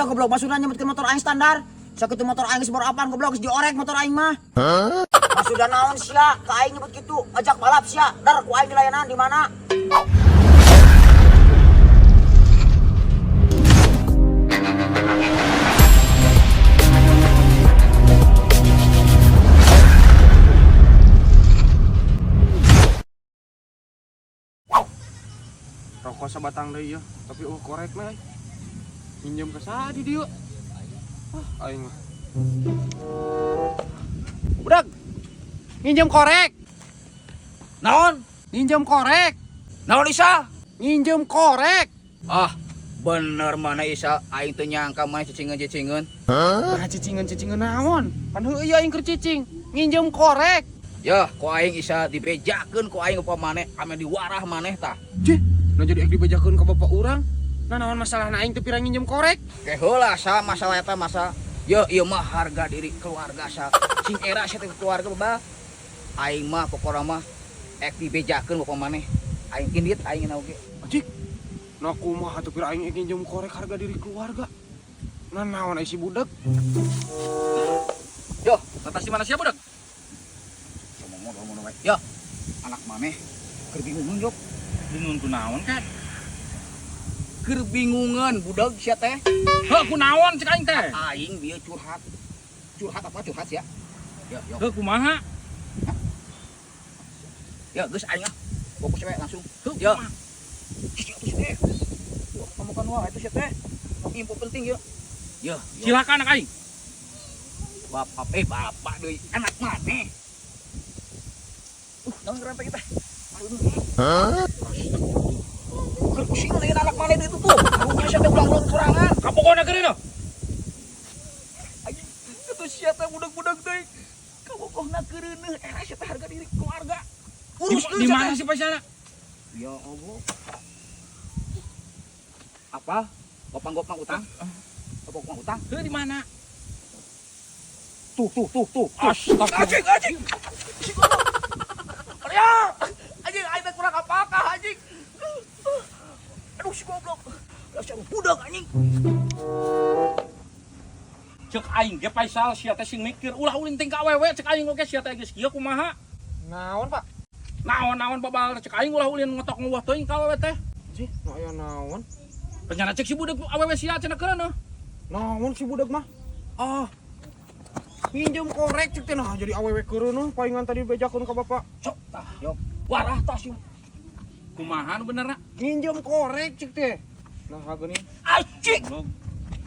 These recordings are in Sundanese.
sia goblok maksudna nyebutkeun motor aing standar. Sakitu motor aing geus bor apaan goblok geus diorek motor aing mah. Maksudna naon sia ka aing nyebut kitu? Ajak balap sia, dar ku aing dilayanan di mana? Rokok sabatang deui yeuh, tapi eueuh korek mah euy. Minjem ka saha di dieu? Ah, aing mah. Budak. Nginjem korek. Naon? Nginjem korek. Naon Isa? Nginjem korek. Ah, bener mana Isa, aing teu nyangka maneh cicingeun-cicingeun. Nah, cicingeun-cicingeun naon? Pan heueuh ieu aing keur cicing. Nginjem korek. Yah, ku aing Isa dibejakeun ku aing apa maneh, ame diwarah maneh tah. Cih, nah jadi ek dibejakeun ka bapak urang. Nah naon masalahna aing teu pira nginjem korek? Ke heula sa masalah eta masa. Ye, ieu mah harga diri keluarga sa. Sing era sia teh keluarga baba. Aing mah pokona mah ek dibejakeun bapak maneh. Aing kindit aing na oge. Anjing. Nah kumaha atuh pira aing ek nginjem korek harga diri keluarga. Nah naon ai si budak? Yo, Atas di mana sia budak? Ngomong wae. Yo, anak maneh keur bingungeun jok. Bingung ku naon kan? Keur bingungeun budak sia teh. Heuh ku naon cek aing teh? Aing bieu curhat. Curhat apa curhat sia? Yo, yo. Heuh kumaha? Ya, geus aing ah. Fokus we langsung. Heuh Yo. kumaha? Cicing atuh sia teh. Kamu kan wae atuh sia teh. Info penting yo. Yo, yo. Silakan anak aing. Bapak bapak deui anak maneh. Naon ngerempek teh? Hah? Keur pusing lain anak maneh itu tuh. Karunya sia teh ulang-ulang sorangan. Kapokona geureun. Anjing, itu sia teh budak-budak deui. Kabogohna keureuneuh era sia teh harga diri keluarga. Urus Di mana sih paisana? Ya Allah. Apa? Gopang-gopang utang? Gopang utang? Heuh di mana? Tuh, tuh, tuh, tuh. Astagfirullah. Anjing, anjing. Si goblok. Ya, anjing aing teh kurang apakah anjing. Aduh si goblok. Lah si budak anjing. Cek aing ge Paisal sia teh sing mikir ulah ulin ting ka awewe cek aing oge sia teh geus kieu kumaha? Naon, Pak? Naon-naon babal cek aing ulah ulin ngotok nguwah teuing ka awewe teh. Cih, nu aya naon? Rencana cek si budak awewe sia cenah keureun. Naon si budak mah? Ah. Nginjem korek cek teh nah jadi awewe keureuneuh palingan tadi bejakeun ka bapak. Sok tah, yo. Warah tah si Kumaha nu benerna? Nginjem korek cek teh. Nah geuning. anjing. Goblok.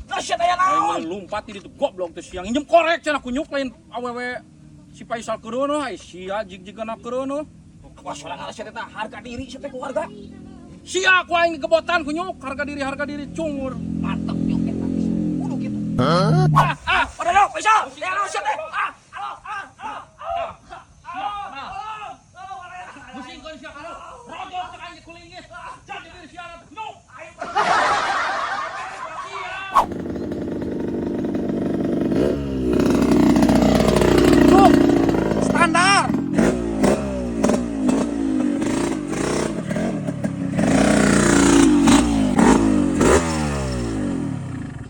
Lah sia teh Aing naon? mah lumpat di ditu goblok teh siang nginjem korek cenah kunyuk lain awewe si Paisal keureun ai sia jig-jigana keureun. Wah sorangan sia teh harga diri sia teh keluarga. Sia ku aing gebotan kunyuk harga diri cungur. Mantep yo eta bisa. Kudu kitu. Ah ah Udah dong, Faisal. Ya lo sia teh. Ah, halo, ah, halo. Pusing kau sia kalau rodok cek aing kulingis. Jadi diri sia nyuk. Cuk. Standar.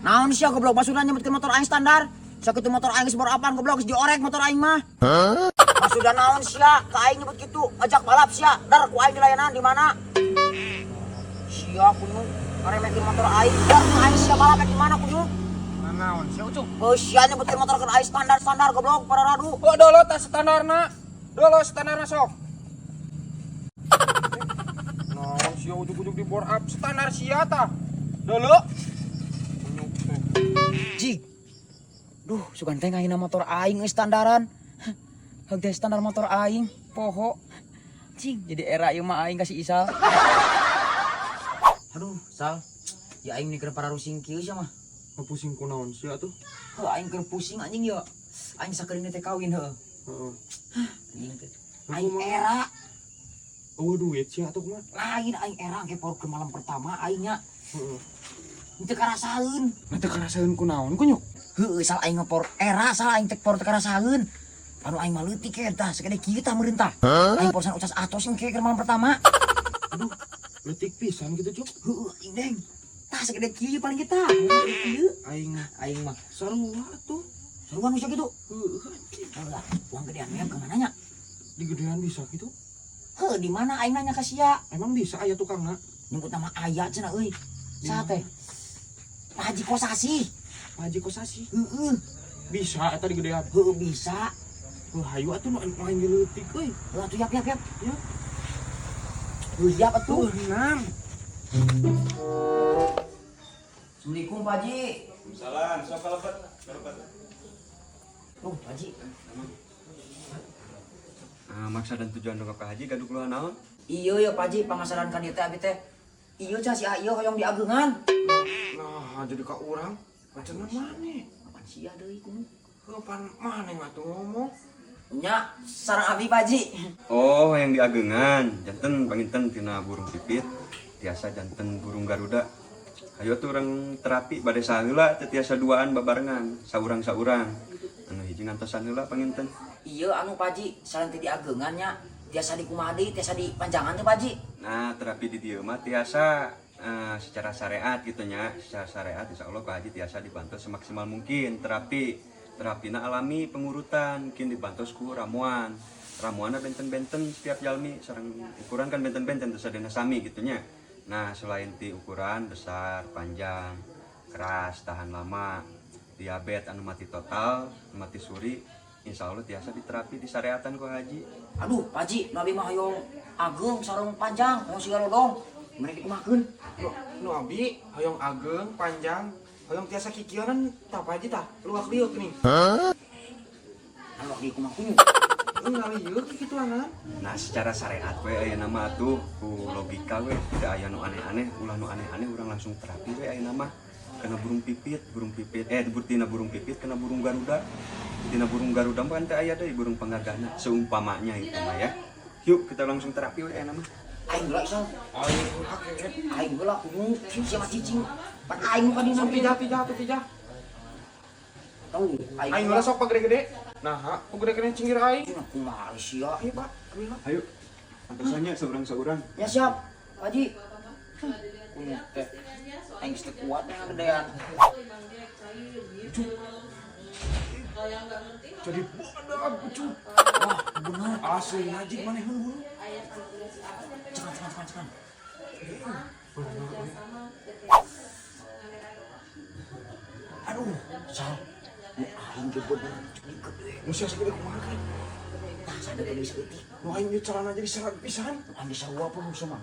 Naon sia goblok maksudna nyebutkeun motor aing standar. Sakitu motor aing geus bor apaan goblok geus diorek motor aing mah. Maksudna naon sia ka aing nyebut kitu? Ajak balap sia, dar ku aing dilayanan di mana? Sia kunyuk ngaremekeun motor aing, dar ku aing sia balap di mana kunyuk? Nah naon sia ucuk? Heuh sia nyebutkeun motor keur aing standar-standar goblok para radu. Oh, dolo tas standarna. Dolo standarna sok. Naon sia ujuk-ujuk di bore up standar sia tah. Dolo. Kunyuk teh. Jig. Duh, sugan teh ngahina motor aing euy standaran. Heug teh standar motor aing, poho. Cing, jadi era ieu mah aing kasih Isal. Aduh, Sal. Ya aing mikir para rusing kieu sia mah. Pusing ku naon sia tuh? Heuh aing keur pusing anjing ya. Aing sakeurina teh kawin heuh. Heeh. Anjing teh. Aing era Eueuh duit sia atuh kumaha? lain aing era ke paur ke malam pertama aing nya. Heeh. Teu karasaeun. Nah teu karasaeun ku naon kunyuk? Heueuh sal aing ngepor era sal aing teh por teu karasaeun. Anu aing mah leutik ke tah sagede kieu tah meureun tah. Aing porsan ucas atos engke keur malam pertama. Aduh, leutik pisan gitu cuk. Heueuh aing deng. Tah segede kieu paling kita. Kieu. Aing Aing mah sarua atuh. seruan bisa gitu. Heuh, anjing. Lah, uang gedean mah kemana nya? Digedean bisa gitu. Heuh, di mana aing nanya ka sia? Emang bisa aya tukangna? Nyebut nama aya cenah euy. Saha teh? Pak Haji Kosasi. Pak Haji Kosasi. Heeh, Bisa eta digedean. heuh bisa. Heuh, hayu atuh nu aing leutik euy. Heuh atuh yap yap yap. Ya. Heuh yap atuh. Tuh, enam. Assalamualaikum Pak Haji. Salam, sok kalebet, kalebet. Oh, Pak Haji. Nah, maksa dan tujuan dongkap ka haji gaduh keluhan naon? Iya ya Pak Haji, pamasaran kan ieu teh abi teh. Iya cah si ieu hoyong diageungan. Nah, jadi ka urang pacaran maneh. Kapan sia deui kumu? Heuh, pan maneh mah tuh ngomong. Nya sareng abi Pak Haji. Oh, yang diageungan, janten panginten tina burung pipit, tiasa janten burung garuda. Hayu atuh urang terapi bade saheula teu tiasa duaan babarengan, saurang-saurang. Anu hiji ngantosan heula panginten. Iya anu Pak Haji, sareng teh diageungan nya. Tiasa dikumaha deui, tiasa dipanjangan teh Pak Haji. Nah, terapi di dieu mah tiasa secara syariat gitu nya, secara syariat insya Allah Pak Haji tiasa dibantu semaksimal mungkin terapi. Terapina alami pengurutan, mungkin dibantu ku ramuan. Ramuanna benten-benten setiap jalmi sareng ukuran kan benten-benten terus ada sami gitu nya. Nah, selain ti ukuran besar, panjang, keras, tahan lama, diabetes anu mati total, mati suri, insya Allah tiasa diterapi di syariatan ku haji. Aduh, Pak Haji, nu abi mah hoyong ageung sareng panjang, hoyong siga lodong. Mending dikumahakeun. Nu, nu abi hoyong ageng panjang, hoyong tiasa kikieunan tah Pak Haji tah. Luak liuk nih. Anu di kumaha kunyuk. Ngaliuk kikituanan. Nah secara syariat we aya nama tuh ku logika we tidak aya nu aneh-aneh ulah nu aneh-aneh urang langsung terapi we aya nama kena burung pipit tina burung pipit kena burung garuda, tina burung garuda mah kan teu aya deui burung panggagahna seumpamanya itu mah ya. Yuk kita langsung terapi we aya nama. Aing heula isal. Aing kaget. Aing heula kunyuk. Sia mah cicing. Pan aing nu ka dina. Sok tijah tijah tuh tijah. Tahu, aing Aing heula sok pagede-gede. Nah, pagede kene cinggir aing. Cenah kumaha sia. Iya, Pak. Ambil lah. Ayo antosannya seorang-seorang. Ya siap, Pak Haji. Kunyuk teh. Aing geus teu kuat gedean. Jadi bodoh pucuk. Wah, bener. Asli najik maneh heuh. Cekan cekan cekan cekan. Aduh, sal. Nu aing ge bener jadi gede. Nu sia sagede kumaha kan? Tah sadar deui saeutik. Nu aing ieu celana jadi serat pisan. Nu aing sarua pun sama.